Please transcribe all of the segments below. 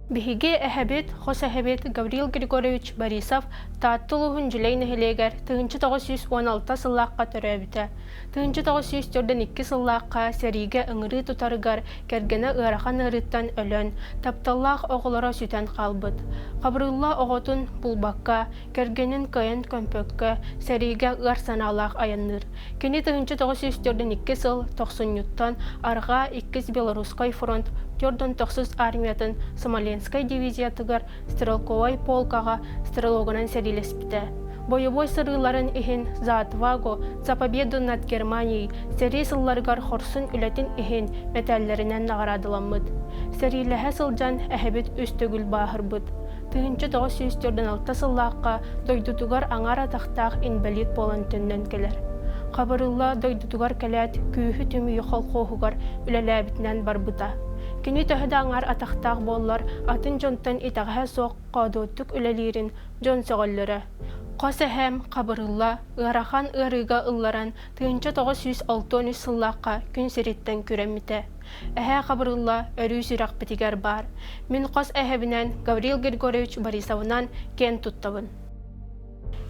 Биһиги эһэбит, хос эһэбит Гаврил Григорьевич Борисов Таатта улууһун Дьүлэй нэһилиэгэр 1916 сыллаахха төрөөбүтэ. 1942 сыллаахха сэриигэ ыҥырыы тутарыгар кэргэнэ ыарахан ыарыыттан өлөн, тапталлаах оҕолоро сүтэн хаалбыт. Хабырылла оҕотун булбакка, кэргэнин кыайан көмпөккө, сэриигэ ыар санаалаах айанныыр. Кини 1942 сыл тохсунньуттан Арҕаа Иккис Белорусскай фронт 490 армиятын Смоленскай дивизиятыгар стрелковай полкаҕа стрелогунан сэриилэспитэ. Бойобуой сырыыларын иһин «За отвагу», «За победу над Германией» сэрии сылларыгар хорсун үлэтин иһин мэтээллэринэн наҕараадаламмыт. Сэриилэһэ сылдьан эһэбит үс төгүл бааһырбыт. 1946 сыллаахха дойдутугар аҥаар атахтаах инбэлиит буолан төннөн кэлэр. Хабырылла дойдутугар кэлээт күүһү түмүү колхоһугар үлэлээбитинэн барбыта. Кини төһө да аҥаар атахтаах буоллар, атын дьонтон итэҕэһэ суох хоодуоттук үлэлиирин дьон сөҕөллөрө. Хос эһээм Хабырылла ыарахан ыарыыга ылларан 1963 сыллаахха күн сириттэн күрэммитэ. Эһээ Хабырылла өрүү сүрэхпитигэр баар. Мин хос эһэбинэн Гаврил Григорьевич Борисовынан киэн туттабын.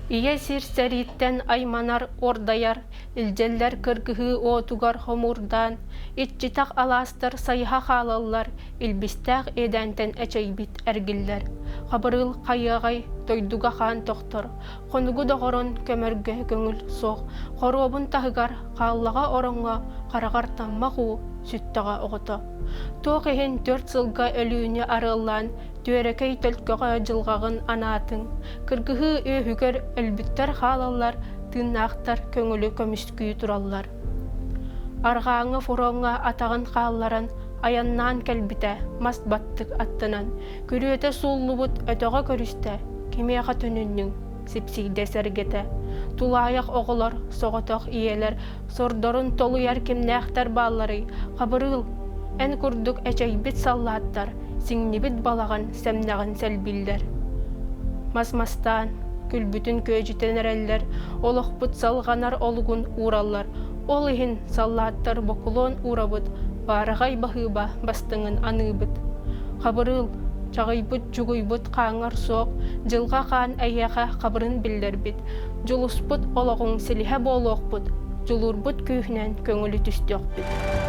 Ийэ сир сэрииттэн айманар, уордайар, илдьэллэр кыргыһыы уотугар хомуурдаан, иччитэх алаастар сайыһа хаалаллар, илбистээх иэдээнтэн эчэйбит эргиллэр. Хабырыыл хайыаҕай, дойдуга хаан тохтор, хонугу доҕорун көмөргө көҥүл суох, хоруобун таһыгар хааллаҕа ороҥҥо хараҕар таммах уу сүттэҕэ оҕото. Туох иһин түөрт сылга өлүүнү арыаллаан түөрэкэй төлкөҕө дьылҕаҕын анаатыҥ, кыргыһыы үөһүгэр өлбүттэр хаалаллар, тыыннаахтар көҥүлү көмүскүү тураллар. Арҕааҥҥы фроҥҥа атаҕын хаалларан айаннаан кэлбитэ мас баттык аттынан, күрүөтэ сууллубут өтөҕө көрүстэ, кимиэхэ түнүннүҥ, сипсийдэ сэргэтэ. Тулаайах оҕолор, соҕотох ийэлэр сордорун толуйар кимнээхтэр баалларый, Хабырыыл, эн курдук эчэйбит саллааттар, сиҥнибит балаҕан сэмнэҕин сэлбиллэр. Мас мастаан, күлбүтүн күөдьүтэн эрэллэр, олохпут салҕанар олугун уураллар. Ол иһин саллааттар бокулуон уурабыт, баараҕай баһыыба бастыҥын аныыбыт. Хабырыыл, чаҕыйбыт, чугуйбут хааҥҥар суох, дьылҕа хаан эйиэхэ хабырын биллэрбит, дьулуспут олоҕуҥ силиһэ буолуохпут, дьулуурбут күүһүнэн көҥүлү түстүөхпүт.